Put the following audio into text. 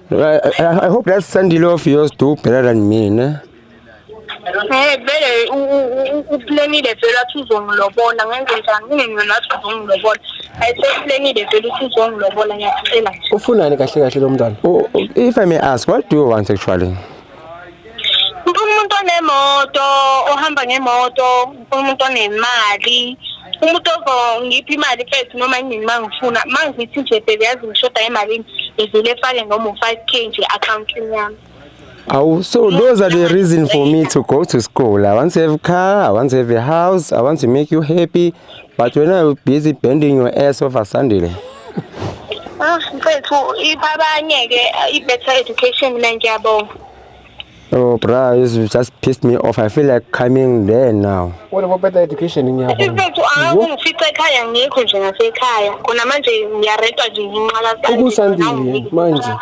I hope that Sandile of yours do better than me, ne? Vele uplanile vele athi uzongilobola. Ngenze njani? Kungena nathi uzongilobola. Ayiseplanile vele ukuthi uzongilobola, ngiyacela nje. Ufunani kahle kahle lo mntwana? Oh, if I may ask, what do you want actually? Ngifuna umuntu onemoto, ohamba ngemoto, ngifuna umuntu onemali. Umuntu ozongipha imali mfethu noma yini uma ngifuna. Uma ngithi nje, "Baby, yazi ngishoda emalini," ivele efake noma u-5K nje e-accountini yami. Oh, so those are the reason for me to go to school. I want to have a car, I want to have a house, I want to make you happy. But when I'm busy bending your ass over Sandile. Ah, mfethu, ipha abanye-ke i-better education, mina ngiyabonga. Oh, bruh, you just pissed me off. I feel like coming there now. What about better education, ngiyabonga? Mfethu, angifice ekhaya, ngikho nje ngasekhaya khona manje, ngiyarentwa nje, nginqala. UkuSandile manje.